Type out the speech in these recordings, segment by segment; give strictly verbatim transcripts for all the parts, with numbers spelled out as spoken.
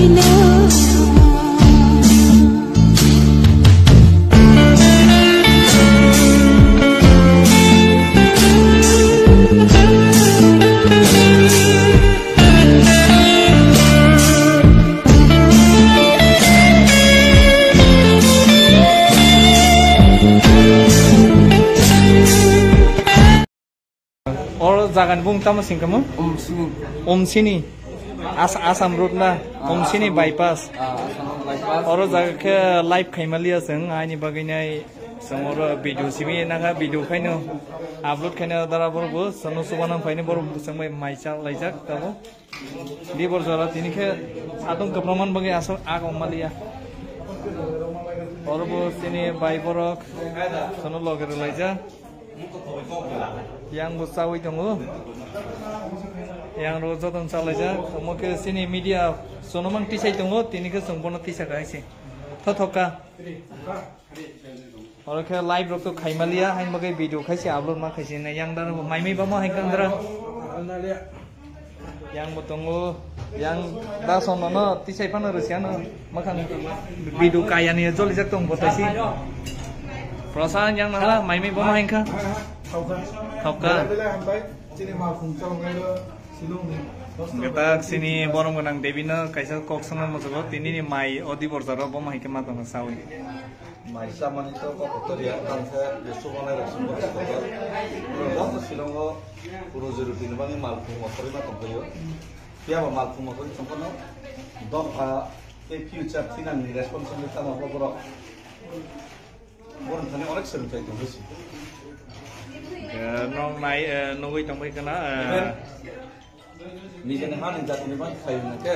Oro jagani bung tamo singkamo? Omsini. Omsini. As-, Assam road na? Ah, Omsini Assam road. Bypass. Ah, Assam road bypass. Oro jaga khe live khaimaliya chwng, aini bagwi nai chwng oro video simi nangkha, video khaino upload khaino dara borok bo chwngno chubanang phaini borok bo chwng bai mai cha laijak tabo. Dibor jora tini khe satung kwbangma bagwi aswk ag wng maliya. Oro bo chini bai borok sono loge rwlaijak. Yang bo chawi tongo. Yang ro joton chalaijak. Omo khe chini media sono mang tisai tongo, tini khe chwng bono tisa khai se. Thothoka. Oro khe live rok to khaimaliya, hain bagwi video khaisi upload ma khaisi hinwi yang dano bo maimai bamo hai kandra. Yang bo tongo, yang da sono no tisai phano rwsiano makhang video kayani jolijak tong bo taisi. Prosan yang nala maimai bamo hai kha. Thokka. Gata sini borom gwnang Devi no kaisa kok songma muchungo, tini ni mai o Dibor jora bo hai khe ma tongo sawi. Mai chamani to kok kotor ya, tang khe je chubanai rok chubo kotor. Joto Shillong o roji roti ni bagwi malkhung mothorwi ma tongphaio. Phiya ba malkhung mothorwi tongphano dopha tei future thinani responsibility tamo bo borok. Borok thani onek swrwngthai tongwi si. Eh, nong nai, eh, nugwi tongbai khna, eh, Nijeni hani jatini bagwi khaio hwnkhe,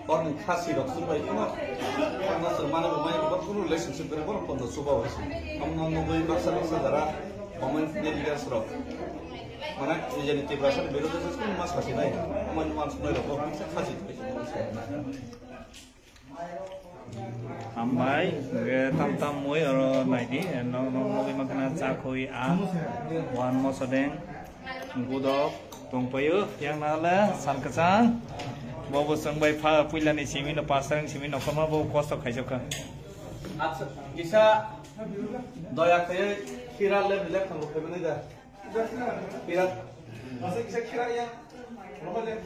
borokni khasi rok chumbai phano, phano chwng mani bo mai bo kunu relationship gwnang borok pondo chuba bai se. Omo nugwi baksa baksa jara comment leaders rok. Mane nijeni Tiprasa ni birodha se kunu ma sasinai. Omo ni man sunai rok bo khasi. Hambai, hwnkhe tam tam mui oro naidi, eh, nok nok nugwi mankha na chakhui a, wan mosadeng, gudok, tongpaio, yang nale, san kwchang, bo bo chwng bai pha, puilani simi no, pastorni simi no, kono bo kosto khaijak kha. Acha, kisa doya khaiwi khira le bile khango khaimani da. Birat. Masa kisa kira ya. Roma le.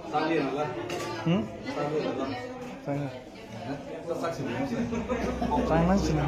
Sali na la. Hmm? Sali na la. Tang. Hah? Sa saksi ni. Tang nang sini.